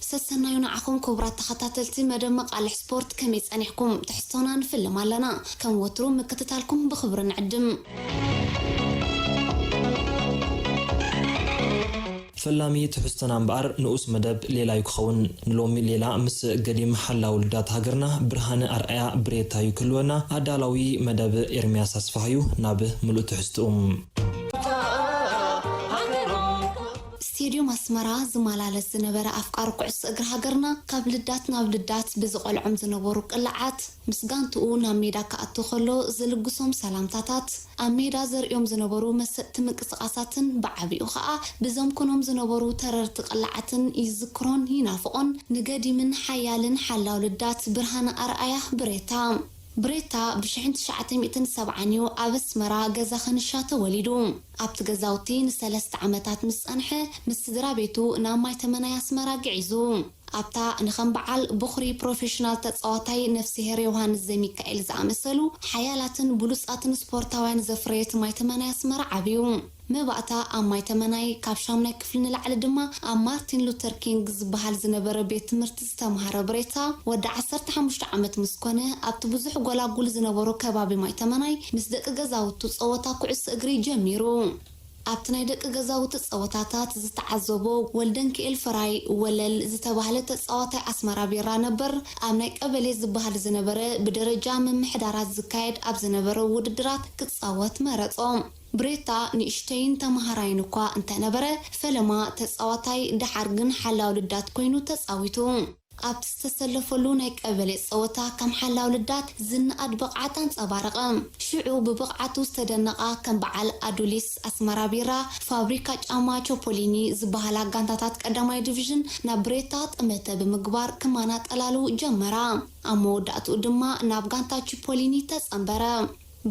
ሰሰናዩ ንዓኹም ክቡራት ተኸታተልቲ መደብ መቃልሕ ስፖርት፣ ከመይ ጸኒሕኩም? ትሕዝቶና ንፍልም ኣለና። ከም ወትሩ ምክትታልኩም ብኽብሪ ንዕድም። ፈላሚ ትሕዝቶና እምበኣር ንኡስ መደብ ሌላ እዩ ክኸውን። ንሎሚ ሌላ ምስ ገዲም ሓላው ልዳት ሃገርና ብርሃነ ኣርኣያ ብሬታ እዩ ክህልወና። ኣዳላዊ መደብ ኤርምያስ ኣስፋህ እዩ። ናብ ምሉእ ትሕዝትኡ። ስቴድዮም ኣስመራ ዝመላለስ ዝነበረ ኣፍቃሪ ኩዕሶ እግሪ ሃገርና፣ ካብ ልዳት ናብ ልዳት ብዝቐልዖም ዝነበሩ ቅላዓት፣ ምስ ጋንትኡ ናብ ሜዳ ክኣቱ ከሎ ዝልግሶም ሰላምታታት፣ ኣብ ሜዳ ዘርእዮም ዝነበሩ መሰጥቲ ምንቅስቓሳትን ብዓቢኡ ኸኣ ብዘምክኖም ዝነበሩ ተረርቲ ቅላዓትን ይዝክሮን ይናፍቖን ንገዲምን ሓያልን ሓላው ልዳት ብርሃነ ኣርኣያ ብሬታ። ብሬታ ብሽሕን ትሽዓተ ሚእትን ሰብዓን እዩ ኣብ ኣስመራ ገዛ ኸንሻ ተወሊዱ። ኣብቲ ገዛውቲ ንሰለስተ ዓመታት ምስ ጸንሐ፣ ምስ ስድራ ቤቱ ናብ ማይ ተመናይ ኣስመራ ግዒዙ። ኣብታ ንኸም በዓል ቦኽሪ ፕሮፌሽናል ተጻዋታይ ነፍስሄር ዮሃንስ ዘሚካኤል ዝኣመሰሉ ሓያላትን ብሉጻትን ስፖርታውያን ዘፍረየት ማይ ተመናይ ኣስመራ ዓብዩ። መባእታ ኣብ ማይ ተመናይ፣ ካብ ሻምናይ ክፍሊ ንላዕሊ ድማ ኣብ ማርቲን ሉተር ኪንግ ዝበሃል ዝነበረ ቤት ትምህርቲ ዝተምሃረ ብሬታ፣ ወዲ ዓሰርተ ሓሙሽተ ዓመት ምስ ኮነ፣ ኣብቲ ብዙሕ ጎላጉል ዝነበሮ ከባቢ ማይ ተመናይ ምስ ደቂ ገዛውቱ ጸወታ ኩዕሶ እግሪ ጀሚሩ። ኣብቲ ናይ ደቂ ገዛውቲ ጸወታታት ዝተዓዘቦ ወልደንኪኤል ፈራይ፣ ወለል፣ ዝተባህለ ተጻዋታይ ኣስመራ ቢራ ነበር፣ ኣብ ናይ ቀበሌ ዝበሃል ዝነበረ ብደረጃ ምምሕዳራት ዝካየድ ኣብ ዝነበረ ውድድራት ክጻወት መረጾ። ብሬታ ንእሽተይን ተመሃራይን እኳ እንተነበረ፣ ፈለማ ተጻዋታይ፣ ደሓር ግን ሓላው ልዳት ኮይኑ ተጻዊቱ። ኣብቲ ዝተሰለፈሉ ናይ ቀበሌ ጸወታ ከም ሓላው ልዳት ዝነኣድ ብቕዓት ኣንጸባረቐ። ሽዑ ብብቕዓቱ ዝተደነቓ ከም በዓል ኣዱሊስ፣ ኣስመራ ቢራ፣ ፋብሪካ ጫማ ቾፖሊኒ ዝበሃላ ጋንታታት ቀዳማይ ዲቪዥን ናብ ብሬታ ጠመተ ብምግባር ክመናጠላሉ ጀመራ። ኣብ መወዳእትኡ ድማ ናብ ጋንታ ቺፖሊኒ ተጸንበረ።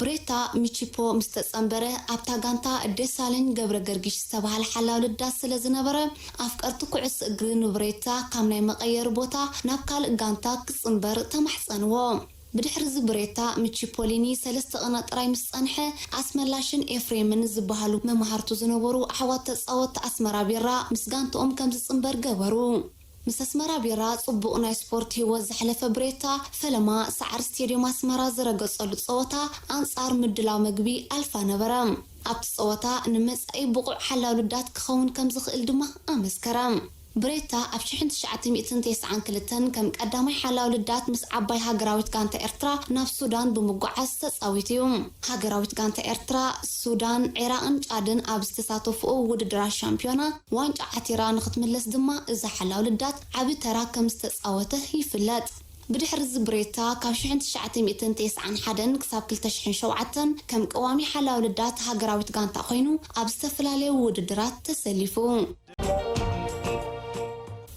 ብሬታ ሚቺፖ ምስ ተጸንበረ፣ ኣብታ ጋንታ ደሳለኝ ገብረ ገርጊሽ ዝተባህለ ሓላው ልዳት ስለ ዝነበረ፣ ኣፍቀርቲ ኩዕሶ እግሪ ንብሬታ ካብ ናይ መቐየሪ ቦታ ናብ ካልእ ጋንታ ክጽንበር ተማሕጸንዎ። ብድሕሪ እዚ ብሬታ፣ ምስ ቺፖሊኒ ሰለስተ ቅነ ጥራይ ምስ ጸንሐ፣ ኣስመላሽን ኤፍሬምን ዝበሃሉ መማህርቱ ዝነበሩ ኣሕዋት ተጻወትቲ ኣስመራ ቢራ ምስ ጋንትኦም ከም ዝጽንበር ገበሩ። ምስ ኣስመራ ቢራ ጽቡቕ ናይ ስፖርት ህይወት ዘሕለፈ ብሬታ፣ ፈለማ ሳዕሪ ስቴድዮም ኣስመራ ዝረገጸሉ ጸወታ ኣንጻር ምድላው መግቢ ኣልፋ ነበረ። ኣብቲ ጸወታ ንመጻኢ ብቑዕ ሓላው ልዳት ክኸውን ከም ዝኽእል ድማ ኣመስከረ። ብሬታ ኣብ ሽሕን ትሽዓተ ሚእትን ተስዓን ክልተን ከም ቀዳማይ ሓላው ልዳት ምስ ዓባይ ሃገራዊት ጋንታ ኤርትራ ናብ ሱዳን ብምጉዓዝ ተጻዊቱ እዩ። ሃገራዊት ጋንታ ኤርትራ፣ ሱዳን፣ ዒራቕን ጫድን ኣብ ዝተሳተፍኦ ውድድራት ሻምፒዮና ዋንጫ ዓቲራ ንኽትምለስ ድማ እዚ ሓላው ልዳት ዓቢ ተራ ከም ዝተጻወተ ይፍለጥ። ብድሕሪ እዚ ብሬታ ካብ ሽሕን ትሽዓተ ሚእትን ተስዓን ሓደን ክሳብ ክልተ ሽሕን ሸውዓተን ከም ቀዋሚ ሓላው ልዳት ሃገራዊት ጋንታ ኮይኑ ኣብ ዝተፈላለዩ ውድድራት ተሰሊፉ።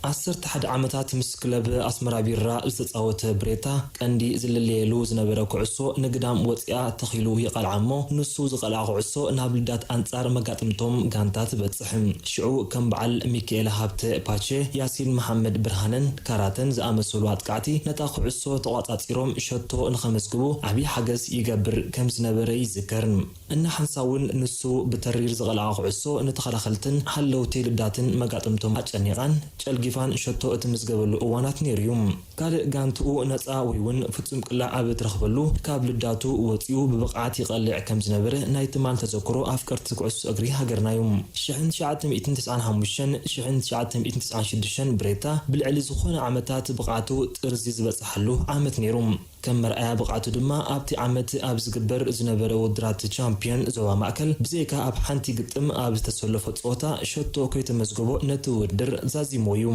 ዓሰርተ ሓደ ዓመታት ምስ ክለብ ኣስመራ ቢራ ዝተጻወተ ብሬታ፣ ቀንዲ ዝልለየሉ ዝነበረ ኩዕሶ ንግዳም ወጺኣ ተኺሉ ይቐልዓ እሞ፣ ንሱ ዝቐልዓ ኩዕሶ ናብ ልዳት ኣንጻር መጋጥምቶም ጋንታ ትበጽሕ። ሽዑ ከም በዓል ሚካኤል ሃብተ ፓቼ፣ ያሲን መሓመድ ብርሃነን ካራተን ዝኣመሰሉ ኣጥቃዕቲ ነታ ኩዕሶ ተቖጻጺሮም ሸቶ ንኸመዝግቡ ዓቢ ሓገዝ ይገብር ከም ዝነበረ ይዝከር። እናሓንሳ እውን ንሱ ብተሪር ዝቐልዓ ኩዕሶ ንተኸላኸልትን ሓለውቲ ልዳትን መጋጥምቶም ኣጨኒቓን ጨልጊፋን ሸቶ እትምዝገበሉ እዋናት ነይሩ እዩ። ካልእ ጋንትኡ ነጻ ወይ እውን ፍጹም ቅላዕ ኣብ እትረኽበሉ ካብ ልዳቱ ወጺኡ ብብቕዓት ይቐልዕ ከም ዝነበረ ናይ ትማል ተዘክሮ ኣፍቀርቲ ኩዕሶ እግሪ ሃገርና እዩ። ሽሕን ትሽዓተ ሚእትን ተስዓን ሓሙሽተን፣ ሽሕን ትሽዓተ ሚእትን ተስዓን ሽዱሽተን ብሬታ ብልዕሊ ዝኾነ ዓመታት ብቕዓቱ ጥርዚ ዝበጽሓሉ ዓመት ነይሩ። ከም መርኣያ ብቕዓቱ ድማ ኣብቲ ዓመት ኣብ ዝግበር ዝነበረ ውድድራት ቻምፕዮን ዞባ ማእከል ብዘይካ ኣብ ሓንቲ ግጥም ኣብ ዝተሰለፎ ጸወታ ሸቶ ከይተመዝገቦ ነቲ ውድድር ዛዚምዎ እዩ።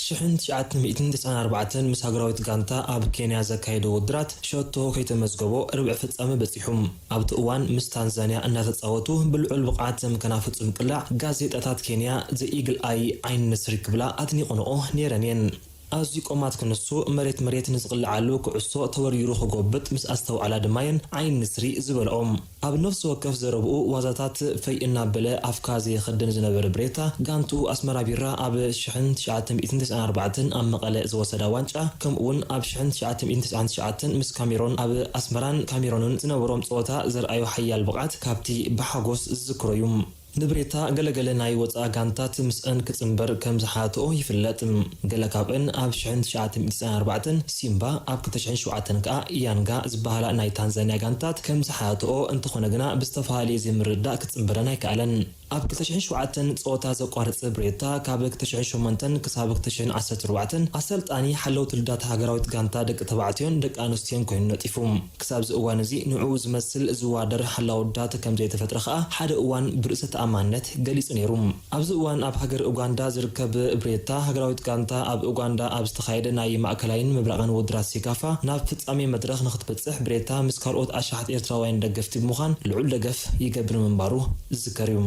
ሽሕን ትሽዓተ ሚእትን ተስዓን ኣርባዕተን ምስ ሃገራዊት ጋንታ ኣብ ኬንያ ዘካየዶ ውድድራት ሸቶ ከይተመዝገቦ ርብዒ ፍጻመ በጺሑ። ኣብቲ እዋን ምስ ታንዛንያ እናተጻወቱ ብልዑል ብቕዓት ዘምከና ፍጹም ቅላዕ ጋዜጣታት ኬንያ ዘ ኢግል ኣይ ዓይኒ ንስሪ ክብላ ኣድኒቖንኦ ነይረን እየን። ኣዝዩ ቆማት ክንሱ፣ መሬት መሬት ንዝቕልዓሉ ኩዕሶ ተወርዊሩ ክጎብጥ ምስ ኣስተውዓላ ድማ'የን ዓይኒ ንስሪ ዝበልኦ። ኣብ ነፍሲ ወከፍ ዘረብኡ ዋዛታት ፈይ እናበለ ኣፍካ ዘየኸድን ዝነበረ ብሬታ፣ ጋንትኡ ኣስመራ ቢራ ኣብ ሽሕን ትሽዓተ ሚእትን ተስዓን ኣርባዕተን ኣብ መቐለ ዝወሰዳ ዋንጫ፣ ከምኡ'ውን ኣብ ሽሕን ትሽዓተ ሚእትን ተስዓን ትሽዓተን ምስ ካሜሮን ኣብ ኣስመራን ካሜሮንን ዝነበሮም ጸወታ ዘርኣዮ ሓያል ብቕዓት ካብቲ ብሓጎስ ዝዝክሮ እዩ። ንብሬታ ገለገለ ናይ ወጻኢ ጋንታት ምስአን ክጽንበር ከም ዝሓተኦ ይፍለጥ። ገለ ካብአን ኣብ ሽሕን ትሽዓተ ሚእትን ተስዓን ኣርባዕተን ሲምባ፣ ኣብ ክልተ ሽሕን ሸውዓተን ከኣ ያንጋ ዝበሃላ ናይ ታንዛንያ ጋንታት ከም ዝሓተኦ፣ እንተኾነ ግና ብዝተፈላለየ ዘይምርድዳእ ክጽንበረን ኣይከኣለን። ኣብ ክልተ ሽሕን ሸውዓተን ጸወታ ዘቋረጸ ብሬታ፣ ካብ ክልተ ሽሕን ሸሞንተን ክሳብ ክልተ ሽሕን ዓሰርተ ኣርባዕተን ኣሰልጣኒ ሓለውቲ ልዳት ሃገራዊት ጋንታ ደቂ ተባዕትዮን ደቂ ኣንስትዮን ኮይኑ ነጢፉ። ክሳብዚ እዋን እዚ ንዕኡ ዝመስል ዝዋደር ሓላው ልዳት ከም ዘይተፈጥረ ከኣ ሓደ እዋን ብርእሰ ተኣማንነት ገሊጹ ነይሩ። ኣብዚ እዋን ኣብ ሃገር ኡጋንዳ ዝርከብ ብሬታ፣ ሃገራዊት ጋንታ ኣብ ኡጋንዳ ኣብ ዝተኻየደ ናይ ማእከላይን ምብራቕን ውድድራት ሴካፋ ናብ ፍጻሜ መድረኽ ንኽትበጽሕ፣ ብሬታ ምስ ካልኦት ኣሽሓት ኤርትራውያን ደገፍቲ ብምዃን ልዑል ደገፍ ይገብር ምንባሩ ዝዝከር እዩ።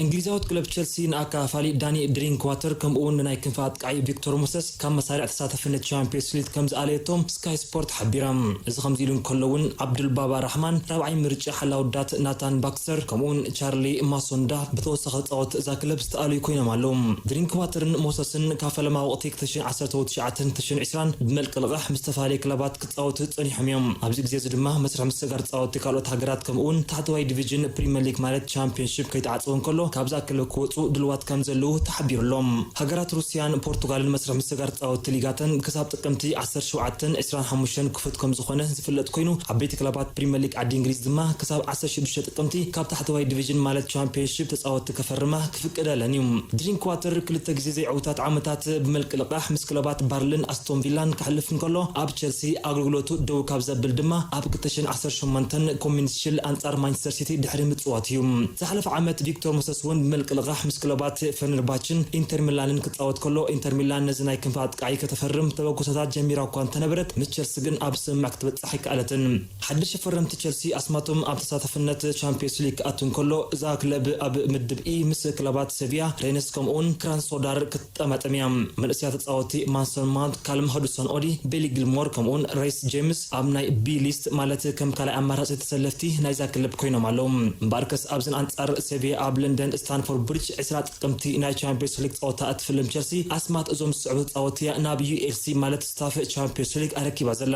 እንግሊዛዊት ክለብ ቸልሲ ንኣካፋሊ ዳኒ ድሪንክዋተር ከምኡ እውን ንናይ ክንፊ ኣጥቃዒ ቪክቶር ሞሰስ ካብ መሳርዕ ተሳታፍነት ቻምፒዮንስ ሊግ ከም ዝኣለየቶም ስካይ ስፖርት ሓቢራ። እዚ ከምዚ ኢሉ እንከሎ እውን፣ ዓብዱልባባ ራሕማን፣ ራብዓይ ምርጫ ሓላው ልዳት ናታን ባክስተር፣ ከምኡውን ቻርሊ ማሶንዳ ብተወሳኺ ተጻወትቲ እዛ ክለብ ዝተኣልዩ ኮይኖም ኣለዉ። ድሪንክዋተርን ሞሰስን ካብ ፈለማ ወቕቲ ክልተ ሽሕን ዓሰርተ ትሽዓተን ክልተ ሽሕን ዕስራን ብመልቂ ልቓሕ ምስ ዝተፈላለዩ ክለባት ክጻወቱ ጸኒሖም እዮም። ኣብዚ ግዜ እዚ ድማ መስርሕ ምስግጋር ተጻወትቲ ካልኦት ሃገራት ከምኡውን ታሕተዋይ ዲቪዥን ፕሪምየር ሊግ ማለት ቻምፒዮንሺፕ ከይተዓጸወ እንከሎ ካብዛ ክለብ ክወጹ ድልዋት ከም ዘለዉ ተሓቢሩ ኣሎ። ሃገራት ሩስያን ፖርቱጋልን መስርሕ ምስግጋር ተጻወትቲ ሊጋተን ክሳብ ጥቅምቲ ዓሰርተ ሸውዓተን ዕስራን ሓሙሽተን ክፉት ከም ዝኾነ ዝፍለጥ ኮይኑ ዓበይቲ ክለባት ፕሪምየር ሊግ ዓዲ እንግሊዝ ድማ ክሳብ ዓሰርተ ሽዱሽተ ጥቅምቲ ካብ ታሕተዋይ ዲቪዥን ማለት ቻምፒዮንሺፕ ተጻወትቲ ከፈርማ ክፍቀደለን እዩ። ድሪንክዋተር ክልተ ግዜ ዘይዕውታት ዓመታት ብመልቂ ልቓሕ ምስ ክለባት ባርልን ኣስቶን ቪላን ክሕልፍ እንከሎ ኣብ ቸልሲ ኣገልግሎቱ ደው ካብ ዘብል ድማ ኣብ ክልተ ሽሕን ዓሰርተ ሸሞንተን ኮሚኒቲ ሺልድ ኣንጻር ማንቸስተር ሲቲ ድሕሪ ምጽዋት እዩ። ዝሓለፈ ዓመት ቪክቶር ሞሰስ እውን ብመልቂ ልቓሕ ምስ ክለባት ፈነርባችን ኢንተር ሚላንን ክጻወት ከሎ ኢንተር ሚላን ነዚ ናይ ክንፊ ኣጥቃዒ ከተፈርም ተበግሶታት ጀሚራ እኳ እንተነበረት ምስ ቸልሲ ግን ኣብ ስምምዕ ክትበጽሕ ኣይከኣለትን። ሓድሽ ፈረምቲ ቸልሲ ኣስማቶም ኣብ ተሳታፍነት ቻምፒዮንስ ሊግ ክኣቱ እንከሎ እዛ ክለብ ኣብ ምድብ ኢ ምስ ክለባት ሰቪያ፣ ሬንስ ከምኡውን ክራስኖዳር ክትጠማጠም እያ። መንእሰያት ተጻወትቲ ማንሰን ማውንት፣ ካልም ሀዱሰን ኦዲ፣ ቤሊ ጊልሞር ከምኡውን ሬስ ጄምስ ኣብ ናይ ቢ ሊስት ማለት ከም ካልኣይ ኣማራጺ ተሰለፍቲ ናይዛ ክለብ ኮይኖም ኣለዉ። እምበኣርከስ ኣብዘን ኣንጻር ሰቪያ ኣብ ለንደን ስታንፎርድ ብሪጅ ዕስራ ጥቅምቲ ናይ ቻምፒዮንስ ሊግ ጸወታ እትፍልም ቸልሲ ኣስማት እዞም ዝስዕቡ ተጻወትቲ እያ ናብ ዩ ኤፍ ሲ ማለት ስታፍ ቻምፒዮንስ ሊግ ኣረኪባ ዘላ።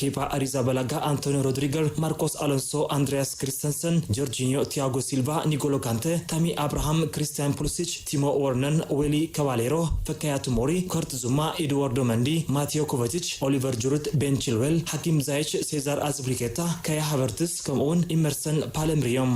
ኬፓ ኣሪዛባላጋ፣ ኣንቶኒዮ ሮድሪገር፣ ማርኮስ ኣሎንሶ፣ ኣንድሪያስ ክሪስተንሰን፣ ጆርጂኒዮ፣ ቲያጎ ሲልቫ፣ ኒጎሎ ካንተ፣ ታሚ ኣብርሃም፣ ክሪስቲያን ፑሊሲች፣ ቲሞ ወርነን፣ ዌሊ ካባሌሮ፣ ፈካያ ቶሞሪ፣ ከርት ዙማ፣ ኤድዋርዶ መንዲ፣ ማቴዮ ኮቫቺች፣ ኦሊቨር ጁሩድ፣ ቤን ቺልዌል፣ ሓኪም ዛይች፣ ሴዛር ኣዝፒሊኬታ፣ ካያ ሃቨርትስ ከምኡውን ኢመርሰን ፓለምር እዮም።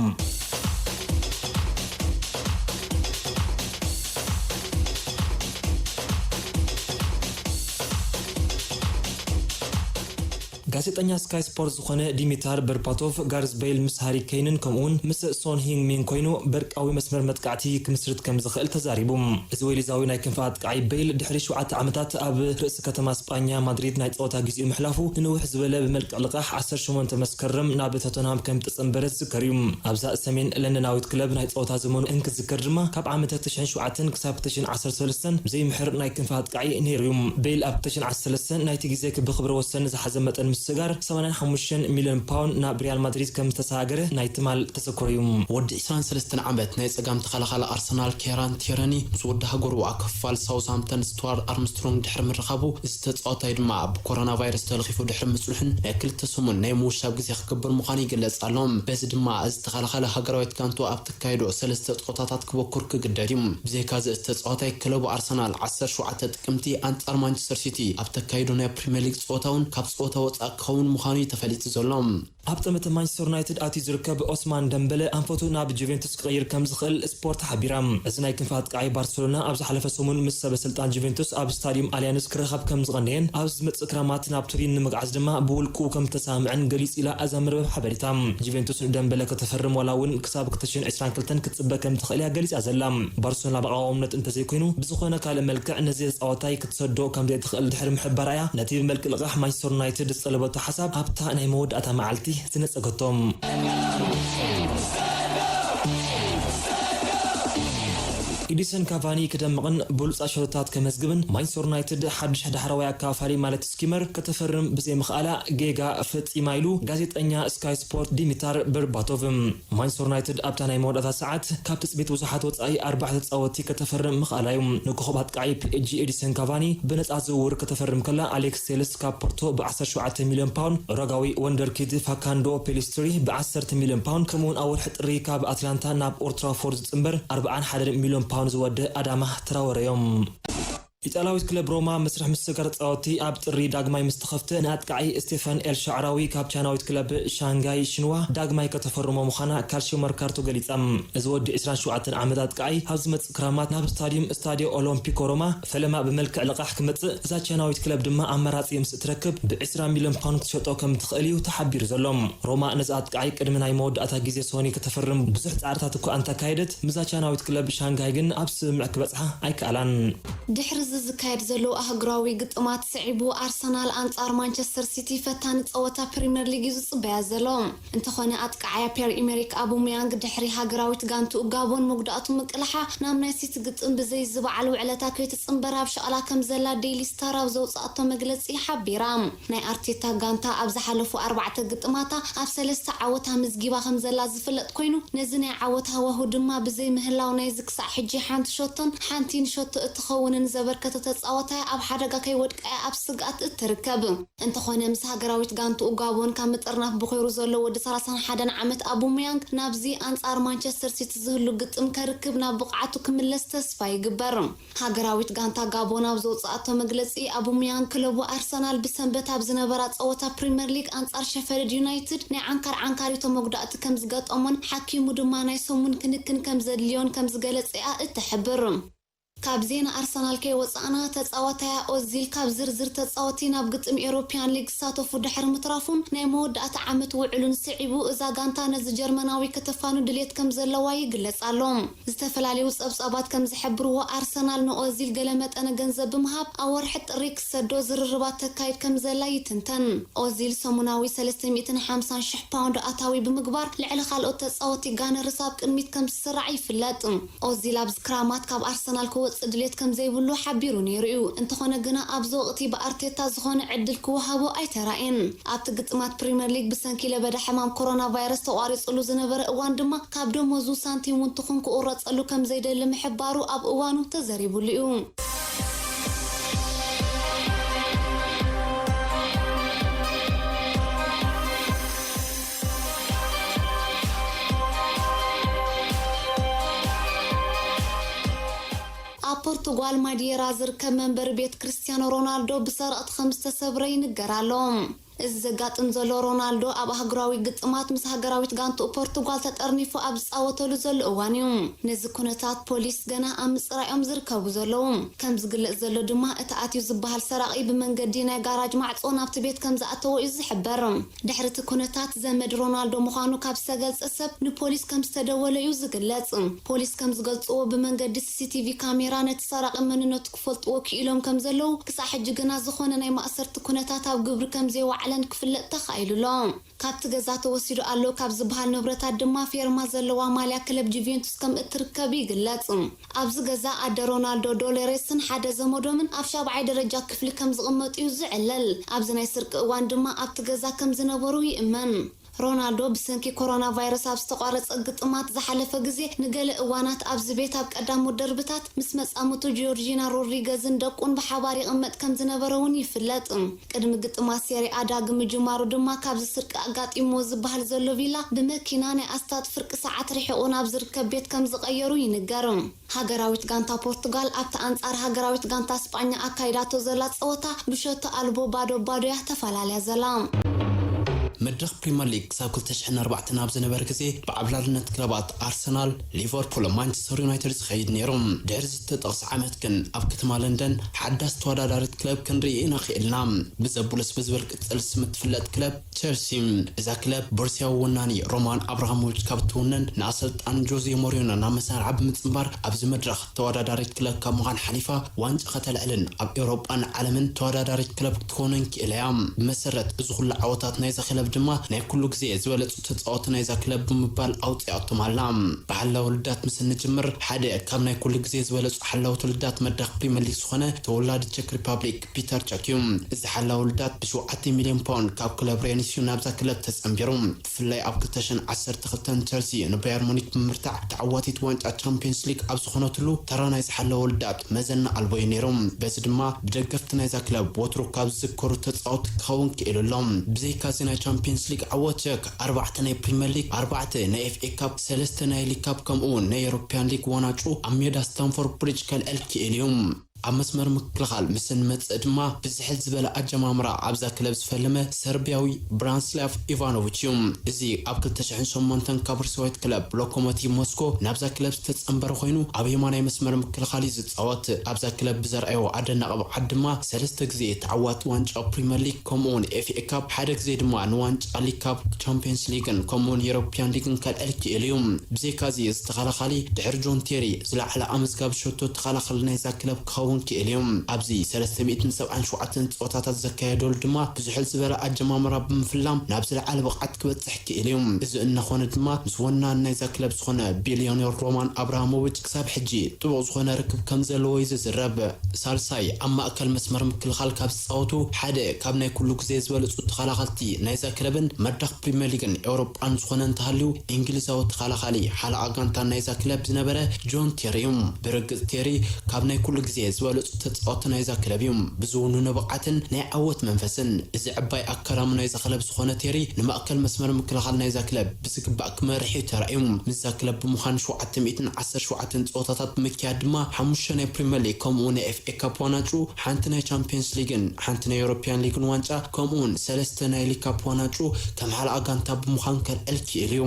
ጋዜጠኛ ስካይ ስፖርት ዝኾነ ዲሚታር በርባቶቭ፣ ጋርዝ ቤይል ምስ ሃሪ ኬይንን ከምኡውን ምስ ሶን ሂንግ ሚን ኮይኑ በርቃዊ መስመር መጥቃዕቲ ክምስርት ከም ዝኽእል ተዛሪቡ። እዚ ዌሊዛዊ ናይ ክንፊ ኣጥቃዒ ቤይል ድሕሪ ሸውዓተ ዓመታት ኣብ ርእሲ ከተማ ስጳኛ ማድሪድ ናይ ጸወታ ግዜኡ ምሕላፉ ንንውሕ ዝበለ ብመልክዕ ልቓሕ ዓሰርተ ሸሞንተ መስከረም ናብ ቶተንሃም ከም ዝተጸንበረ ዝዝከር እዩ። ኣብዛ ሰሜን ለንደናዊት ክለብ ናይ ጸወታ ዘመኑ እንክዝከር ድማ ካብ ዓመተ ክልተ ሽሕን ሸውዓተን ክሳብ ክልተ ሽሕን ዓሰርተ ሰለስተን ብዘይምሕር ናይ ክንፊ ኣጥቃዒ ነይሩ እዩ። ቤይል ኣብ ክልተ ሽሕን ዓሰርተ ሰለስተን ናይቲ ግዜ ብክብረ ወሰን ዝሓዘ መጠን ምስጋር ሰማንያን ሓሙሽተን ሚልዮን ፓውንድ ናብ ሪያል ማድሪድ ከም ዝተሰጋገረ ናይ ትማል ተዘክሮ እዩ። ወዲ ዕስራን ሰለስተን ዓመት ናይ ጸጋም ተኸላኻሊ ኣርሰናል ኬራን ቲረኒ ምስ ወዲ ሃገሩ ኣብ ክፋል ሳውዝሃምፕተን ስቱዋርት ኣርምስትሮንግ ድሕሪ ምርኻቡ፣ እዚ ተጻዋታይ ድማ ብኮሮና ቫይረስ ተለኺፉ ድሕሪ ምጽንሑን ናይ ክልተ ሰሙን ናይ ምውሻብ ግዜ ክገብር ምዃኑ ይግለጽ ኣሎ። በዚ ድማ እዚ ተኸላኻሊ ሃገራዊት ጋንቱ ኣብ ተካይዶ ሰለስተ ጸወታታት ክበኩር ክግደድ እዩ። ብዘይካዚ እቲ ተጻዋታይ ክለቡ ኣርሰናል ዓሰርተ ሸውዓተ ጥቅምቲ ኣንጻር ማንቸስተር ሲቲ ኣብ ተካይዶ ናይ ፕሪምየር ሊግ ጸወታ እውን ካብ ጸወታ ወጻኢ ክኸውን ምዃኑ እዩ ተፈሊጡ ዘሎ። ኣብ ጠመተ ማንቸስተር ዩናይትድ ኣትዩ ዝርከብ ኦስማን ደምበለ ኣንፈቱ ናብ ጁቬንቱስ ክቕይር ከም ዝኽእል ስፖርት ሓቢራ። እዚ ናይ ክንፊ ኣጥቃዒ ባርሰሎና ኣብ ዝሓለፈ ሰሙን ምስ ሰበ ስልጣን ጁቬንቱስ ኣብ ስታዲየም ኣልያንስ ክራኸብ ከም ዝቐነየን ኣብ ዝመጽእ ክረማት ናብ ቱሪን ንምግዓዝ ድማ ብውልቁ ከም ዝተሰማምዐን ገሊጹ ኢላ እዛ መርበብ ሓበሬታ። ጁቬንቱስ ንደምበለ ከተፈርም ዋላ እውን ክሳብ ክልተ ሽሕን ዕስራን ክልተን ክትጽበ ከም ትኽእል እያ ገሊጻ ዘላ። ባርሰሎና ብቐዋምነት እንተዘይኮይኑ ብዝኾነ ካልእ መልክዕ ነዚ ተጻዋታይ ክትሰዶ ከም ዘይትኽእል ድሕሪ ምሕባራ እያ ነቲ ብመልክዕ ልቓሕ ማንቸስተር ዩናይትድ ዝጠለበቶ ሓሳብ ኣብታ ናይ መወዳእታ መዓልቲ ዝነጸገቶ። ኤዲንሰን ካቫኒ ክደምቕን ብሉጻት ሸቶታት ከመዝግብን ማንቸስተር ዩናይትድ ሓድሽ ዳሕረዋይ ኣካፋሊ ማለት ስኪመር ከተፈርም ብዘይምኽኣላ ጌጋ ፈጺማ ኢሉ ጋዜጠኛ ስካይ ስፖርት ዲሚታር በርባቶቭ። ማንቸስተር ዩናይትድ ኣብታ ናይ መወዳእታ ሰዓት ካብ ትጽቢት ብዙሓት ወጻኢ ኣርባዕተ ተጻወትቲ ከተፈርም ምኽኣላ እዩ። ንኮኸብ ኣጥቃዒ ፒኤስጂ ኤዲንሰን ካቫኒ ብነጻ ዝውውር ከተፈርም ከላ፣ ኣሌክስ ቴልስ ካብ ፖርቶ ብ ዓሰርተ ሸውዓተ ሚልዮን ፓውንድ፣ ኡራጓዊ ወንደርኪድ ፋካንዶ ፔሊስትሪ ብ ዓሰርተ ሚልዮን ፓውንድ፣ ከምኡውን ኣብ ወርሒ ጥሪ ካብ ኣትላንታ ናብ ኦልትራፎርድ ዝጽንበር ኣርብዓን ሓደን ሚልዮን ፓውንድ ዝወድእ ኣዳማ ትራወረ እዮም። ኢጣልያዊት ክለብ ሮማ መስርሕ ምስግጋር ተጻወትቲ ኣብ ጥሪ ዳግማይ ምስ ተኸፍተ፣ ንኣጥቃዒ ስቴፋን ኤል ሻዕራዊ ካብ ቻይናዊት ክለብ ሻንጋይ ሽንዋ ዳግማይ ከተፈርሞ ምዃና ካልሲዮ መርካቶ ገሊጻ። እዚ ወዲ ዕስራን ሸውዓተን ዓመት ኣጥቃዒ ኣብ ዝመጽእ ክራማት ናብ ስታዲየም ስታዲዮ ኦሎምፒኮ ሮማ ፈለማ ብመልክዕ ልቓሕ ክመጽእ፣ እዛ ቻይናዊት ክለብ ድማ ኣማራጺ ምስ እትረክብ ብ ዕስራ ሚልዮን ፓውንድ ክትሸጦ ከም ትኽእል እዩ ተሓቢሩ ዘሎ። ሮማ ነዚ ኣጥቃዒ ቅድሚ ናይ መወዳእታ ግዜ ሶኒ ከተፈርም ብዙሕ ጻዕርታት እኳ እንተካየደት፣ ምስዛ ቻይናዊት ክለብ ሻንጋይ ግን ኣብ ስምምዕ ክበጽሓ ኣይከኣላን። ድሕሪ እዚ ዝካየድ ዘሎ ኣህጉራዊ ግጥማት ስዒቡ፣ ኣርሰናል ኣንጻር ማንቸስተር ሲቲ ፈታኒ ጸወታ ፕሪምየር ሊግ እዩ ዝጽበያ ዘሎ። እንተኾነ፣ ኣጥቃዓያ ፒየር ኢሜሪክ ኣቡሜያንግ ድሕሪ ሃገራዊት ጋንትኡ ጋቦን መጉዳእቱ ምቅላሓ፣ ናብ ናይ ሲቲ ግጥም ብዘይ ዝበዓል ውዕለታ ከይትጽንበር ኣብ ሸቕላ ከም ዘላ ዴይሊ ስታር ኣብ ዘውጽኣቶ መግለጺ ሓቢራ። ናይ ኣርቴታ ጋንታ ኣብ ዝሓለፉ ኣርባዕተ ግጥማታ ኣብ ሰለስተ ዓወት ኣመዝጊባ ከም ዘላ ዝፍለጥ ኮይኑ፣ ነዚ ናይ ዓወት ሃዋሁ ድማ ብዘይ ምህላው ናይዚ ክሳዕ ሕጂ ሓንቲ ሸቶን ሓንቲ ንሸቶ እትኸውንን ዘበርከተ ተጻዋታይ ኣብ ሓደጋ ከይወድቃ እያ ኣብ ስግኣት እትርከብ። እንተኾነ፣ ምስ ሃገራዊት ጋንትኡ ጋቦን ካብ ምጥርናፍ ብኾይሩ ዘሎ ወዲ ሰላሳን ሓደን ዓመት ኣቡሜያንግ ናብዚ ኣንጻር ማንቸስተር ሲቲ ዝህሉ ግጥም ከርክብ ናብ ብቕዓቱ ክምለስ ተስፋ ይግበር። ሃገራዊት ጋንታ ጋቦን ኣብ ዘውጽኣቶ መግለጺ፣ ኣቡሜያንግ ክለቡ ኣርሰናል ብሰንበት ኣብ ዝነበራ ጸወታ ፕሪምየር ሊግ ኣንጻር ሸፈልድ ዩናይትድ ናይ ዓንካር ዓንካሪቶ መጉዳእቲ ከም ዝገጠሞን ሓኪሙ ድማ ናይ ሰሙን ክንክን ከም ዘድልዮን ከም ዝገለጸ እያ እትሕብር። ካብ ዜና ኣርሰናል ከይወጻእና፣ ተጻዋታያ ኦዚል ካብ ዝርዝር ተጻወቲ ናብ ግጥም ኤሮፕያን ሊግ ዝሳተፉ ድሕሪ ምትራፉን ናይ መወዳእታ ዓመት ውዕሉን ስዒቡ፣ እዛ ጋንታ ነዚ ጀርመናዊ ከተፋኑ ድሌት ከም ዘለዋ ይግለጽ ኣሎ። ዝተፈላለዩ ጸብጻባት ከም ዝሕብርዎ፣ ኣርሰናል ንኦዚል ገለ መጠነ ገንዘብ ብምሃብ ኣብ ወርሒ ጥሪ ክሰዶ ዝርርባት ተካይድ ከም ዘላ ይትንተን። ኦዚል ሰሙናዊ ሰለስተ ሚእትን ሓምሳን ሽሕ ፓውንድ ኣታዊ ብምግባር፣ ልዕሊ ካልኦት ተጻወቲ ጋነርስ ኣብ ቅድሚት ከም ዝስራዕ ይፍለጥ። ኦዚል ኣብዚ ክራማት ካብ ኣርሰናል ክወጽእ ድሌት ከም ዘይብሉ ሓቢሩ ነይሩ እዩ። እንተኾነ ግና፣ ኣብዚ ወቕቲ ብኣርቴታ ዝኾነ ዕድል ክወሃቦ ኣይተራእየን። ኣብቲ ግጥማት ፕሪምየር ሊግ ብሰንኪ ለበዳ ሕማም ኮሮና ቫይረስ ተቋሪጹሉ ዝነበረ እዋን ድማ፣ ካብ ደሞዙ ሳንቲም እውን ትኹን ክቑረጸሉ ከም ዘይደሊ ምሕባሩ ኣብ እዋኑ ተዘሪቡሉ እዩ። ኣብ ፖርቱጓል ማዲየራ ዝርከብ መንበሪ ቤት ክርስቲያኖ ሮናልዶ ብሰረቕቲ ከም ዝተሰብረ ይንገር ኣሎ። እዚ ዘጋጥም ዘሎ፣ ሮናልዶ ኣብ ኣህጉራዊ ግጥማት ምስ ሃገራዊት ጋንትኡ ፖርቱጓል ተጠርኒፉ ኣብ ዝጻወተሉ ዘሎ እዋን እዩ። ነዚ ኩነታት ፖሊስ ገና ኣብ ምጽራይ እዮም ዝርከቡ ዘለዉ። ከም ዝግለጽ ዘሎ ድማ፣ እቲ ኣትዩ ዝበሃል ሰራቒ ብመንገዲ ናይ ጋራጅ ማዕጾ ናብቲ ቤት ከም ዝኣተወ እዩ ዝሕበር። ድሕሪ እቲ ኩነታት፣ ዘመድ ሮናልዶ ምዃኑ ካብ ዝተገልጸ ሰብ ንፖሊስ ከም ዝተደወለ እዩ ዝግለጽ። ፖሊስ ከም ዝገልጽዎ፣ ብመንገዲ ሲሲቲቪ ካሜራ ነቲ ሰራቒ መንነቱ ክፈልጥዎ ክኢሎም ከም ዘለዉ፣ ክሳዕ ሕጂ ግና ዝኾነ ናይ ማእሰርቲ ኩነታት ኣብ ግብሪ ከም ዘይወዓለን ክፍለጥ ተኻኢሉ ኣሎ። ካብቲ ገዛ ተወሲዱ ኣሎ ካብ ዝበሃል ንብረታት ድማ ፌርማ ዘለዋ ማልያ ክለብ ጁቬንቱስ ከም እትርከብ ይግለጽ። ኣብዚ ገዛ ኣደ ሮናልዶ ዶሎሬስን ሓደ ዘመዶምን ኣብ ሻብዓይ ደረጃ ክፍሊ ከም ዝቕመጡ እዩ ዝዕለል። ኣብዚ ናይ ስርቂ እዋን ድማ ኣብቲ ገዛ ከም ዝነበሩ ይእመን። ሮናልዶ ብሰንኪ ኮሮና ቫይረስ ኣብ ዝተቋረጸ ግጥማት ዝሓለፈ ግዜ፣ ንገለ እዋናት ኣብዚ ቤት ኣብ ቀዳሞት ደርብታት ምስ መጻምቱ ጆርጂና ሮድሪገዝን ደቁን ብሓባር ይቕመጥ ከም ዝነበረ እውን ይፍለጥ። ቅድሚ ግጥማት ሴሪ ኣ ዳግም ምጅማሩ ድማ፣ ካብዚ ስርቂ ኣጋጢምዎ ዝበሃል ዘሎ ቪላ ብመኪና ናይ ኣስታት ፍርቂ ሰዓት ርሒቑ ናብ ዝርከብ ቤት ከም ዝቐየሩ ይንገር። ሃገራዊት ጋንታ ፖርቱጋል ኣብቲ ኣንጻር ሃገራዊት ጋንታ ስጳኛ ኣካይዳቶ ዘላ ጸወታ ብሸቶ ኣልቦ ባዶ ባዶ እያ ተፈላልያ ዘላ። መድረኽ ፕሪምየር ሊግ ክሳብ ክልተ ሽሕን ኣርባዕተን ኣብ ዝነበረ ግዜ፣ ብዓብላልነት ክለባት ኣርሰናል፣ ሊቨርፑል፣ ማንቸስተር ዩናይትድ ዝኸይድ ነይሩ። ድሕሪ ዝተጠቕሰ ዓመት ግን፣ ኣብ ከተማ ለንደን ሓዳስ ተወዳዳሪት ክለብ ክንርኢ ኢና ክኢልና። ብዘ ቡልስ ብዝብል ቅጽል ስም እትፍለጥ ክለብ ቸልሲ። እዛ ክለብ ቦሩሲያ ወናኒ ሮማን ኣብራሃሞቪች ካብ እትውነን፣ ንኣሰልጣን ጆዜ ሞሪኖ ናብ መሳርዓ ብምጽንባር፣ ኣብዚ መድረኽ ተወዳዳሪት ክለብ ካብ ምዃን ሓሊፋ፣ ዋንጫ ከተልዕልን ኣብ ኤውሮጳን ዓለምን ተወዳዳሪት ክለብ ክትኮንን ክኢላ እያ። ብመሰረት እዚ ኩሉ ዓወታት ናይዛ ክለብ ድማ ናይ ኩሉ ግዜ ዝበለጹ ተጻወቲ ናይዛ ክለብ ብምባል ኣውጺኣቶም ኣላ። ብሓላዊ ልዳት ምስ እንጅምር፣ ሓደ ካብ ናይ ኩሉ ግዜ ዝበለጹ ሓላውቲ ልዳት መድረኽ ፕሪምየር ሊግ ዝኾነ ተወላዲ ቸክ ሪፓብሊክ ፒተር ቸክ እዩ። እዚ ሓላዊ ልዳት ብሸውዓተ ሚልዮን ፓውንድ ካብ ክለብ ሬኒስ እዩ ናብዛ ክለብ ተጸንቢሩ። ብፍላይ ኣብ ክልተ ሽሕን ዓሰርተ ክልተን ቸልሲ ንባየር ሙኒክ ብምርታዕ ተዓዋቲት ዋንጫ ቻምፒየንስ ሊግ ኣብ ዝኾነትሉ፣ ተራ ናይ ዝሓለወ ልዳት መዘና ኣልቦ እዩ ነይሩ። በዚ ድማ ብደገፍቲ ናይዛ ክለብ ወትሩ ካብ ዝዝከሩ ተጻወትቲ ክኸውን ክኢሉ ኣሎ። ብዘይካዚ ናይ ቻምፒየንስ ሊግ ዓወት ቸክ ኣርባዕተ ናይ ፕሪምየር ሊግ፣ ኣርባዕተ ናይ ኤፍ ኤ ካፕ፣ ሰለስተ ናይ ሊግ ካፕ ከምኡ እውን ናይ ኤሮፕያን ሊግ ዋንጫ ኣብ ሜዳ ስታንፎርድ ብሪጅ ከልዕል ክኢሉ እዩ። ኣብ መስመር ምክልኻል ምስ እንመጽእ ድማ ብዝሕል ዝበለ ኣጀማምራ ኣብዛ ክለብ ዝፈለመ ሰርቢያዊ ብራንስላቭ ኢቫኖቪች እዩ። እዚ ኣብ ክልተ ሽሕን ሸሞንተን ካብ ሩስያዊት ክለብ ሎኮሞቲቭ ሞስኮ ናብዛ ክለብ ዝተጸንበረ ኮይኑ ኣብ የማናይ መስመር ምክልኻል እዩ ዝጻወት። ኣብዛ ክለብ ብዘርኣዮ ኣደናቒ ብቕዓት ድማ ሰለስተ ግዜ ተዓዋቲ ዋንጫ ፕሪምየር ሊግ ከምኡውን ኤፍ ኤ ካፕ፣ ሓደ ግዜ ድማ ንዋንጫ ሊግ ካፕ፣ ቻምፒየንስ ሊግን ከምኡውን ዩሮፕያን ሊግን ከልዕል ክኢሉ እዩ። ብዘይካዚ እዚ ተኸላኻሊ ድሕሪ ጆን ቴሪ ዝለዓለ ኣመዝጋቢ ሸቶ ተኸላኻሊ ናይዛ ክለብ ክኸውን ክእል እዩ። ኣብዚ ሰለስተ ሚእትን ሰብዓን ሸውዓተን ጸወታታት ዘካየደሉ ድማ ብዝሕል ዝበለ ኣጀማምራ ብምፍላም ናብ ዝለዓለ ብቕዓት ክበጽሕ ክእል እዩ። እዚ እናኾነ ድማ ምስ ወናን ናይዛ ክለብ ዝኾነ ቢልዮነር ሮማን ኣብራሃሞቪች ክሳብ ሕጂ ጥቡቕ ዝኾነ ርክብ ከም ዘለዎ እዩ ዝዝረብ። ሳልሳይ ኣብ ማእከል መስመር ምክልኻል ካብ ዝጻወቱ ሓደ ካብ ናይ ኩሉ ግዜ ዝበለጹ ተኸላኸልቲ ናይዛ ክለብን መድረኽ ፕሪምየር ሊግን ኤውሮጳን ዝኾነ እንተሃልዩ፣ እንግሊዛዊ ተኸላኻሊ ሓለቓ ጋንታ ናይዛ ክለብ ዝነበረ ጆን ቴሪ እዩ። ብርግጽ ቴሪ ካብ ናይ ኩሉ ግዜ ዝበለጹ ተጻወቲ ናይዛ ክለብ እዩ። ብዝውንኖ ብቕዓትን ናይ ዓወት መንፈስን፣ እዚ ዕባይ ኣካዳሚ ናይዛ ክለብ ዝኾነ ቴሪ ንማእከል መስመር ምክልኻል ናይዛ ክለብ ብዝግባእ ክመርሕ እዩ ተራእዩ። ምስዛ ክለብ ብምዃን ሸውዓተ ሚእትን ዓሰርተ ሸውዓተን ጸወታታት ብምክያድ ድማ ሓሙሽተ ናይ ፕሪምየር ሊግ ከምኡ ናይ ኤፍ ኤ ካፕ ዋንጫ፣ ሓንቲ ናይ ቻምፒየንስ ሊግን ሓንቲ ናይ ኤውሮፕያን ሊግን ዋንጫ ከምኡውን ሰለስተ ናይ ሊግ ካፕ ዋንጫ ከም ሓለቓ ጋንታ ብምዃን ከልዕል ክኢሉ እዩ።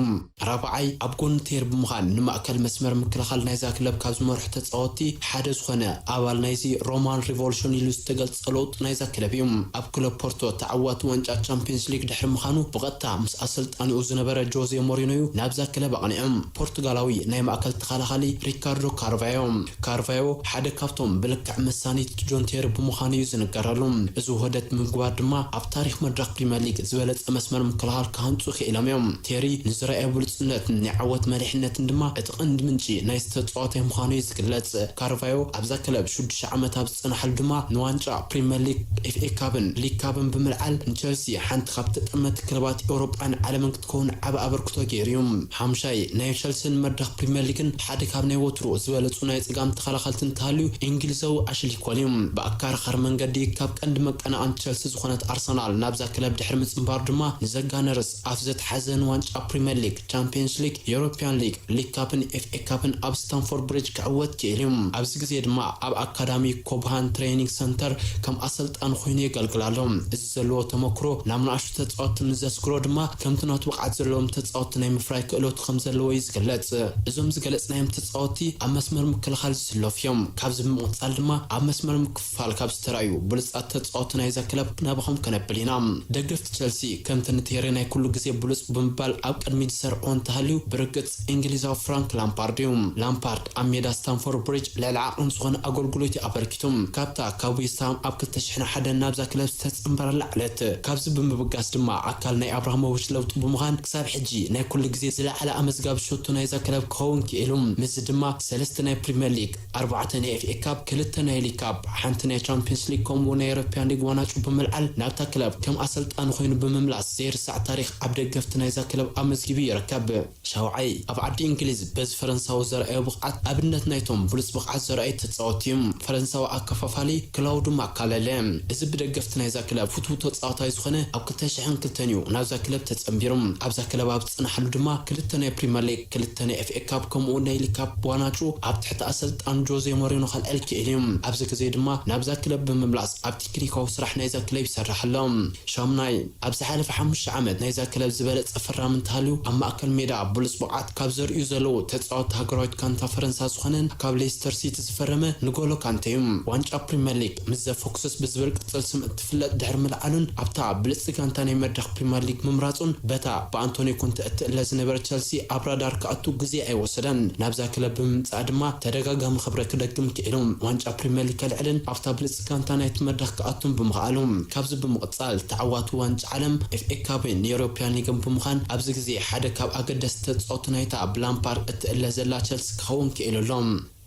ራብዓይ ኣብ ጎኒ ቴሪ ብምዃን ንማእከል መስመር ምክልኻል ናይዛ ክለብ ካብ ዝመርሑ ተጻወትቲ ሓደ ዝኾነ ኣባል ናይዚ ሮማን ሪቮሉሽን ኢሉ ዝተገልጸ ለውጢ ናይዛ ክለብ እዩ። ኣብ ክለብ ፖርቶ ተዓዋቲ ዋንጫ ቻምፒየንስ ሊግ ድሕሪ ምዃኑ ብቐጥታ ምስ ኣሰልጣኒኡ ዝነበረ ጆዜ ሞሪኖ እዩ ናብዛ ክለብ ኣቕኒዑ። ፖርቱጋላዊ ናይ ማእከል ተኸላኻሊ ሪካርዶ ካርቫዮ። ካርቫዮ ሓደ ካብቶም ብልክዕ መሳኒት ጆን ቴሪ ብምዃኑ እዩ ዝንገረሉ። እዚ ውህደት ምግባር ድማ ኣብ ታሪኽ መድረኽ ፕሪምየር ሊግ ዝበለጸ መስመር ምክልኻል ክሃንጹ ክኢሎም እዮም። ቴሪ ንዝረኣየ ብሉጽነት ናይ ዓወት መሪሕነትን ድማ እቲ ቀንዲ ምንጪ ናይ ዝተጻወታይ ምዃኑ እዩ ዝግለጽ። ካርቫዮ ኣብዛ ክለብ ሽዱሽተ ዓመት ኣብ ዝጸናሓሉ ድማ ንዋንጫ ፕሪምየር ሊግ፣ ኤፍ ኤ ካፕን ሊግ ካፕን ብምልዓል ንቸልሲ ሓንቲ ካብ ተጠመቲ ክለባት ኤውሮጳን ዓለምን ክትከውን ዓቢ ኣበርክቶ ገይሩ እዩ። ሓምሻይ ናይ ቸልስን መድረኽ ፕሪምየር ሊግን ሓደ ካብ ናይ ወትሩ ዝበለጹ ናይ ጽጋም ተኸላኸልቲ እንተሃልዩ እንግሊዛዊ ኣሽሊ ኮል እዩ። ብኣከራኻሪ መንገዲ ካብ ቀንዲ መቀናቐንቲ ቸልሲ ዝኾነት ኣርሰናል ናብዛ ክለብ ድሕሪ ምጽንባሩ ድማ ንዘጋነርስ ኣፍ ዘትሓዘ ንዋንጫ ፕሪምየር ሊግ፣ ቻምፒየንስ ሊግ፣ ዩሮፕያን ሊግ፣ ሊግ ካፕን ኤፍ ኤ ካፕን ኣብ ስታንፎርድ ብሪጅ ክዕወት ክኢሉ እዩ። ኣብዚ ግዜ ድማ ኣብ ኣካዳሚ ኮብሃን ትሬኒንግ ሰንተር ከም ኣሰልጣኒ ኮይኑ የገልግል ኣሎ። እዚ ዘለዎ ተመክሮ ናብ ንኣሽቱ ተጻወትቲ ምስ ዘስግሮ ድማ ከምቲ ናቱ ብቕዓት ዘለዎም ተጻወትቲ ናይ ምፍራይ ክእለቱ ከም ዘለዎ እዩ ዝግለጽ። እዞም ዝገለጽናዮም ተጻወትቲ ኣብ መስመር ምክልኻል ዝስለፉ እዮም። ካብዚ ብምቕጻል ድማ ኣብ መስመር ምክፍፋል ካብ ዝተራእዩ ብሉጻት ተጻወትቲ ናይዛ ክለብ ናባኹም ከነብል ኢና። ደገፍቲ ቸልሲ ከምቲ ንቴሪ ናይ ኩሉ ግዜ ብሉጽ ብምባል ኣብ ቅድሚት ዝሰርዕዎ እንተሃልዩ፣ ብርግጽ እንግሊዛዊ ፍራንክ ላምፓርድ እዩ። ላምፓርድ ኣብ ሜዳ ስታንፎርድ ብሪጅ ልዕሊ ዓቕን ዝኾነ ኣገልግሎት እዩ ኣበርኪቱ። ካብታ ካብ ዌስትሃም ኣብ ክልተ ሽሕን ሓደን ናብዛ ክለብ ዝተጸንበረላ ዕለት። ካብዚ ብምብጋስ ድማ ኣካል ናይ ኣብራሃሞቪች ለውጢ ብምዃን ክሳብ ሕጂ ናይ ኩሉ ግዜ ዝለዓለ ኣመዝጋቢ ሸቶ ናይዛ ክለብ ክኸውን ክኢሉ። ምስዚ ድማ ሰለስተ ናይ ፕሪምየር ሊግ፣ ኣርባዕተ ናይ ኤፍ ኤ ካፕ፣ ክልተ ናይ ሊግ ካፕ፣ ሓንቲ ናይ ቻምፒየንስ ሊግ ከምኡ ናይ ኤሮፕያን ሊግ ዋንጫ ብምልዓል ናብታ ክለብ ከም ኣሰልጣኒ ኮይኑ ብምምላስ ዘይርሳዕ ታሪኽ ኣብ ደገፍቲ ናይዛ ክለብ ኣመዝጊቡ ይርከብ። ሻውዓይ ኣብ ዓዲ እንግሊዝ በዚ ፈረንሳዊ ዘርኣዮ ብቕዓት ኣብነት ናይቶም ብሉጽ ብቕዓት ዘርኣዩ ተጻወትቲ እዩ። ፈረንሳዊ ኣከፋፋሊ ክላውዱ ማካለለ፣ እዚ ብደገፍቲ ናይዛ ክለብ ፍቱው ተጻዋታይ ዝኾነ፣ ኣብ ክልተ ሽሕን ክልተን እዩ ናብዛ ክለብ ተጸንቢሩ። ኣብዛ ክለብ ኣብ ዝጸናሓሉ ድማ ክልተ ናይ ፕሪምየር ሊግ፣ ክልተ ናይ ኤፍ ኤ ካፕ ከምኡ ናይ ሊግ ካፕ ዋንጫ ኣብ ትሕቲ ኣሰልጣን ጆዜ ሞሪኖ ከልዕል ክኢሉ እዩ። ኣብዚ ግዜ ድማ ናብዛ ክለብ ብምምላስ ኣብ ቴክኒካዊ ስራሕ ናይዛ ክለብ ይሰርሕ ኣሎ። ሻምናይ ኣብ ዝሓለፈ ሓሙሽተ ዓመት ናይዛ ክለብ ዝበለጸ ፈራሚ እንተሃልዩ፣ ኣብ ማእከል ሜዳ ብሉጽ ብቕዓት ካብ ዘርእዩ ዘለዉ ተጻወትቲ ሃገራዊት ጋንታ ፈረንሳ ዝኾነን ካብ ሌስተር ሲቲ ዝፈረመ ንጎሎ ጋንታ እዩ። ዋንጫ ፕሪምየር ሊግ ምስ ዘ ፎክስስ ብዝብል ቅጽል ስም እትፍለጥ ድሕሪ ምልዓሉን ኣብታ ብልጽቲ ጋንታ ናይ መድረኽ ፕሪምየር ሊግ ምምራጹን፣ በታ ብኣንቶኒ ኮንተ እትእለ ዝነበረ ቸልሲ ኣብ ራዳር ክኣቱ ግዜ ኣይወሰደን። ናብዛ ክለብ ብምምጻእ ድማ ተደጋጋሚ ክብረ ክደግም ክኢሉ። ዋንጫ ፕሪምየር ሊግ ከልዕልን ኣብታ ብልጽቲ ጋንታ ናይቲ መድረኽ ክኣቱን ብምኽኣሉ፣ ካብዚ ብምቕጻል ተዓዋቲ ዋንጫ ዓለም፣ ኤፍ ኤ ካፕን ዩሮፕያን ሊግን ብምዃን ኣብዚ ግዜ ሓደ ካብ ኣገደስቲ ተጻወቲ ናይታ ብላምፓርድ እትእለ ዘላ ቸልሲ ክኸውን ክኢሉ ኣሎ።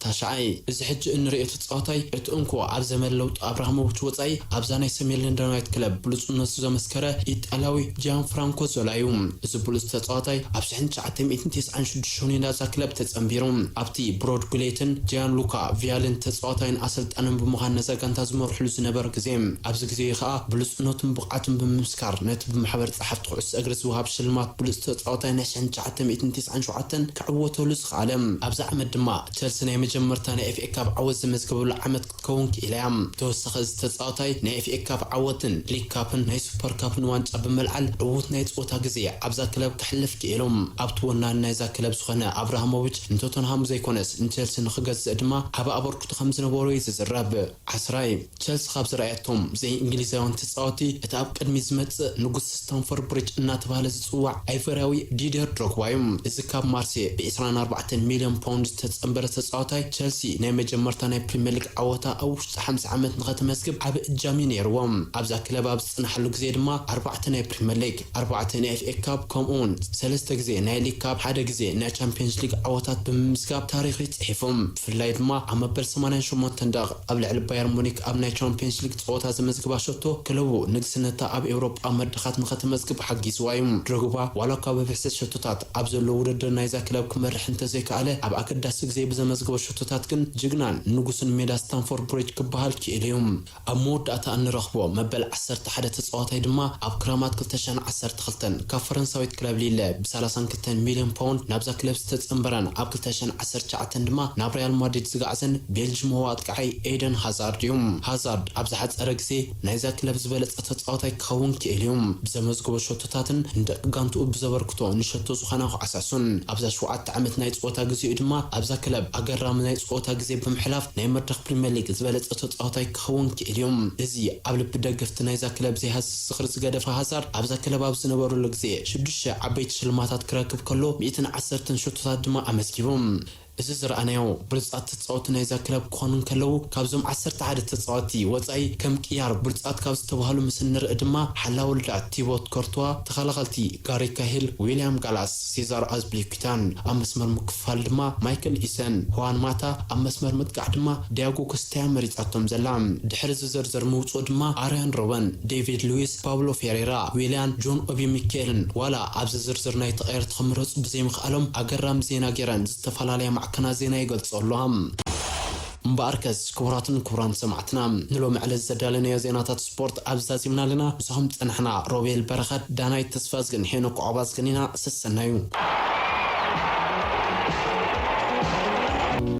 ታሽዓይ፣ እዚ ሕጂ እንርእዮ ተጻዋታይ እቲ እንኮ ኣብ ዘመን ለውጢ ኣብራሃሞቪች ወጻኢ ኣብዛ ናይ ሰሜን ለንደናዊት ክለብ ብሉጽነቱ ዘመስከረ ኢጣልያዊ ጂያን ፍራንኮ ዞላ እዩ። እዚ ብሉጽ ተጻዋታይ ኣብ ሽሕን ትሽዓተ ሚእትን ተስዓን ሽዱሽተን ናዛ ክለብ ተጸንቢሩ። ኣብቲ ብሮድ ጉሌትን ጂያን ሉካ ቪያልን ተጻዋታይን ኣሰልጣንን ብምዃን ነዛ ጋንታ ዝመርሕሉ ዝነበረ ግዜ፣ ኣብዚ ግዜ ከኣ ብሉጽነቱን ብቕዓቱን ብምምስካር ነቲ ብማሕበር ጸሓፍቲ ኩዕሶ እግሪ ዝወሃብ ሽልማት ብሉጽ ተጻዋታይ ናይ ሽሕን ትሽዓተ ሚእትን ተስዓን ሸውዓተን ክዕወተሉ ዝኸኣለ። ኣብዚ ዓመት ድማ ቸልሲ ናይ መጀመርታ ናይ ኤፍ ኤ ካፕ ዓወት ዘመዝገበሉ ዓመት ክትከውን ክኢላ እያ። ብተወሳኺ እዚ ተጻዋታይ ናይ ኤፍ ኤ ካፕ ዓወትን ሊግ ካፕን ናይ ሱፐር ካፕን ዋንጫ ብምልዓል ዕዉት ናይ ጸወታ ግዜ ኣብዛ ክለብ ከሕልፍ ክኢሉ። ኣብቲ ወናኒ ናይዛ ክለብ ዝኾነ ኣብራሃሞቪች ንቶተንሃም ዘይኮነስ ንቸልሲ ንኽገዝእ ድማ ዓቢ ኣበርክቶ ከም ዝነበሮ እዩ ዝዝረብ። ዓስራይ፣ ቸልሲ ካብ ዝረኣየቶም ዘይእንግሊዛውያን ተጻወቲ እቲ ኣብ ቅድሚ ዝመጽእ ንጉስ ስታንፎርድ ብሪጅ እናተባህለ ዝጽዋዕ ኣይቨርያዊ ዲደር ድሮግባ እዩ። እዚ ካብ ማርሴ ብ ዕስራን ኣርባዕተን ሚልዮን ፓውንድ ዝተጸንበረ ተጻዋታይ ቸልሲ ናይ መጀመርታ ናይ ፕሪምየር ሊግ ዓወታ ኣብ ውሽጢ ሓምሳ ዓመት ንኸተመዝግብ ዓቢ እጃም እዩ ነይርዎ። ኣብዛ ክለብ ኣብ ዝጽናሓሉ ግዜ ድማ ኣርባዕተ ናይ ፕሪምየር ሊግ፣ ኣርባዕተ ናይ ኤፍ ኤ ካፕ፣ ከምኡ እውን ሰለስተ ግዜ ናይ ሊግ ካፕ፣ ሓደ ግዜ ናይ ቻምፒየንስ ሊግ ዓወታት ብምምዝጋብ ታሪኽ እዩ ጽሒፉ። ብፍላይ ድማ ኣብ መበል ሰማንያን ሸሞንተን ደቂቕ ኣብ ልዕሊ ባየር ሙኒክ ኣብ ናይ ቻምፒየንስ ሊግ ጸወታ ዘመዝግባ ሸቶ ክለቡ ንግስነታ ኣብ ኤውሮጳ መድረኻት ንኸተመዝግብ ሓጊዝዋ እዩ። ድሮግባ ዋላ እኳ ብብሕሰት ሸቶታት ኣብ ዘሎ ውድድር ናይዛ ክለብ ክመርሕ እንተዘይከኣለ፣ ኣብ ኣገዳሲ ግዜ ብዘመዝግቦ ሸቶታት ግን ጅግናን ንጉስን ሜዳ ስታንፎርድ ብሪጅ ክበሃል ክኢሉ እዩ። ኣብ መወዳእታ እንረኽቦ መበል ዓሰርተ ሓደ ተጻዋታይ ድማ ኣብ ክረማት ክልተ ሽሕን ዓሰርተ ክልተን ካብ ፈረንሳዊት ክለብ ሊለ ብ ሰላሳን ክልተን ሚልዮን ፓውንድ ናብዛ ክለብ ዝተጸንበረን ኣብ ክልተ ሽሕን ዓሰርተ ትሽዓተን ድማ ናብ ሪያል ማድሪድ ዝገዓዘን ቤልጅማዊ ኣጥቃዓይ ኤደን ሃዛርድ እዩ። ሃዛርድ ኣብ ዝሓጸረ ግዜ ናይዛ ክለብ ዝበለጸ ተጻዋታይ ክኸውን ክኢሉ እዩ። ብዘመዝገቦ ሸቶታትን ንደቂ ጋንትኡ ብዘበርክቶ ንሸቶ ዝኾና ኳዕሳሱን። ኣብዛ ሸውዓተ ዓመት ናይ ጸወታ ግዜኡ ድማ ኣብዛ ክለብ ኣገራሚ ናይ ጸወታ ግዜ ብምሕላፍ ናይ መድረኽ ፕሪምየር ሊግ ዝበለጸ ተጻዋታይ ክኸውን ክኢሉ እዩ። እዚ ኣብ ልቢ ደገፍቲ ናይዛ ክለብ ዘይሃስስ ዝኽሪ ዝገደፈ ሃዛርድ ኣብዛ ክለብ ኣብ ዝነበረሉ ግዜ ሽዱሽተ ዓበይቲ ሽልማታት ክረክብ ከሎ ሚእትን ዓሰርተን ሸቶታት ድማ ኣመዝጊቡ። እዚ ዝረኣናዮ ብሉጻት ተጻወቲ ናይዛ ክለብ ክኾኑ እንከለዉ፣ ካብዞም ዓሰርተ ሓደ ተጻወቲ ወጻኢ ከም ቅያር ብሉጻት ካብ ዝተባህሉ ምስ እንርኢ ድማ ሓላዊ ልዳት ቲቦት ኮርትዋ፣ ተኸላኸልቲ ጋሪ ካሂል፣ ዊልያም ጋላስ፣ ሴዛር ኣዝፒሊኩታን፣ ኣብ መስመር ምክፋል ድማ ማይክል ኢሰን፣ ሁዋን ማታ፣ ኣብ መስመር ምጥቃዕ ድማ ዲያጎ ኮስታ እያ መሪጻቶም ዘላ። ድሕሪ እዚ ዝርዝር ምውጽኡ ድማ ኣርያን ሮበን፣ ዴቪድ ሉዊስ፣ ፓብሎ ፌሬራ፣ ዊልያን፣ ጆን ኦቢ ሚካኤልን ዋላ ኣብዚ ዝርዝር ናይ ተቐየርቲ ክምረጹ ብዘይምኽኣሎም ኣገራሚ ዜና ገይረን ዝተፈላለያ ማዕከናት ዜና ይገልጾ ኣለዋ። እምበኣርከስ ክቡራትን ክቡራን ሰማዕትና፣ ንሎሚ ዕለት ዘዳለናዮ ዜናታት ስፖርት ኣብዚ ዛዚምና ኣለና። ምሳኹም ጸናሕና ሮቤል በረኸት፣ ዳናይት ተስፋዝግን ሄኖክ ዑቕባዝግን ኢና። ሰሰናዩ።